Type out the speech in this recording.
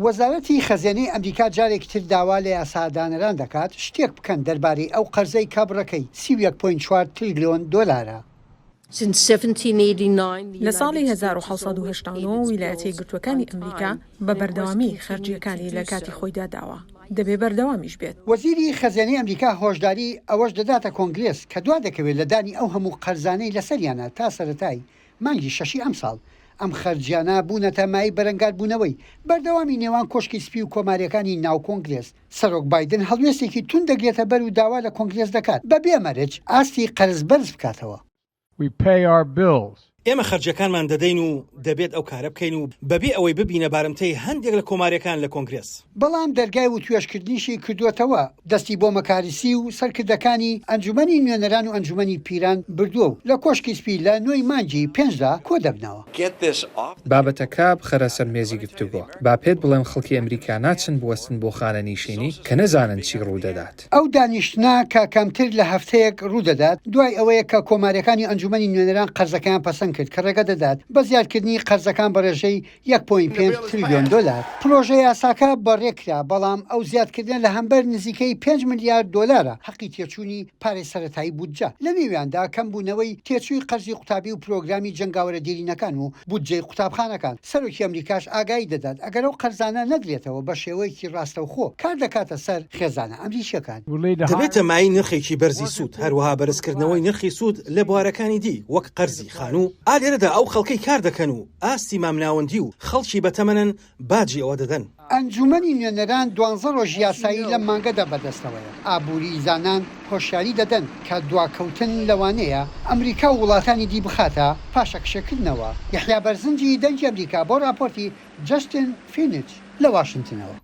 وەزارەتی خەزێنەی ئەمریکا جارێکی تر داوا لە یاسادانەران دەکات شتێک بکەن دەربارەی ئەو قەرزەی کە بڕەکەی 31.4 تریلیۆن دۆلارە. لە ساڵی 1789 ویلایەتە یەکگرتووەکانی ئەمریکا بە بەردەوامی خەرجییەکانی لە کاتی خۆیدا داوە، دەبێ بەردەوامیش بێت. وەزیری خەزێنەی ئەمریکا هۆشداری ئەوەش دەداتە کۆنگرێس کە دوا دەکەوێت لە دانی ئەو هەموو قەرزانەی لەسەریانە تا سەرەتای مانگی شەشی ئەمساڵ. ئەم خەرجیانە بوونەتە مایەی بەرەنگاربوونەوەی بەردەوامی نێوان کۆشکی سپی و کۆمارییەکانی ناو کۆنگرێس. سەرۆک بایدن هەڵوێستێکی توند دەگرێتە بەر و داوا لە کۆنگرێس دەکات بەبێ مەرج ئاستی قەرز بەرز بکاتەوە. We pay our bills. ئێمە خەرجیەکانمان دەدەین و دەبێت ئەو کارە بکەین و بەبێ ئەوەی ببینە بارمتەی هەندێک لە کۆماریەکان لە کۆنگرێس. بەڵام دەرگای وتوێژکردنیشی کردووەتەوە، دەستی بۆ مەکاریسی و سەرکردەکانی ئەنجومەنی نوێنەران و ئەنجومەنی پیران بردووە و لە کۆشکی سپی لە نۆی مانگی پێنجدا کۆدەبنەوە. بابەتەکە بخەرە سەر مێزی گفتوگۆ. با پێت بڵێم خەڵکی ئەمریکا ناچن بوەستن بۆ خانەنیشینی کە نەزانن چی ڕوودەدات. ئەو دانیشتنە کە کەمتر لە هەفتەیەک ڕوودەدات، دوای ئەوەیە کە کۆمارییەکانی ئەنجومەنی نوێنەران قەرزەکەیان پەسەند کرد کە ڕێگە دەدات بە زیادکردنی قەرزەکان بە ڕێژەی یەک point پێنج تریلیۆن دۆلار. پڕۆژە یاساکە بەڕێکرا، بەڵام ئەو زیادکردنە لە هەمبەر نزیکەی پێنج ملیار دۆلارە حەقی تێچوونی پارەی سەرەتایی بودجە، لە نێویاندا کەمبوونەوەی تێچووی قەرزی قوتابی و پرۆگرامی جەنگاوەرە دێرینەکان و بودجەی قوتابخانەکان. سەرۆکی ئەمریکاش ئاگایی دەدات ئەگەر ئەو قەرزانە نەدرێتەوە بە شێوەیەکی ڕاستەوخۆ کار دەکاتە سەر خێزانە ئەمریکییەکان. دەبێتە مایەی نرخێکی بەرزی سوود، هەروەها بەرزکردنەوەی نرخی سوود لە بوارەکانی دی وەک قەرزی خانوو، ئا لێرەدا ئەو خەڵکەی کار دەکەن و ئاستی مامناوەندی و خەڵکی بەتەمەنن باجی ئەوە دەدەن. ئەنجومەنی نوێنەران دوانزە ڕۆژی یاسایی لەم مانگەدا بەدەستەوەیە. ئابووری زانان هۆشیاری دەدەن کە دواکەوتن لەوانەیە ئەمریکا و وڵاتانی دی بخاتە پاشەکشێکردنەوە. یەحیا بەرزنجی، دەنگی ئەمریکا بۆ ڕاپۆرتی جەستن فینچ لە واشنتنەوە.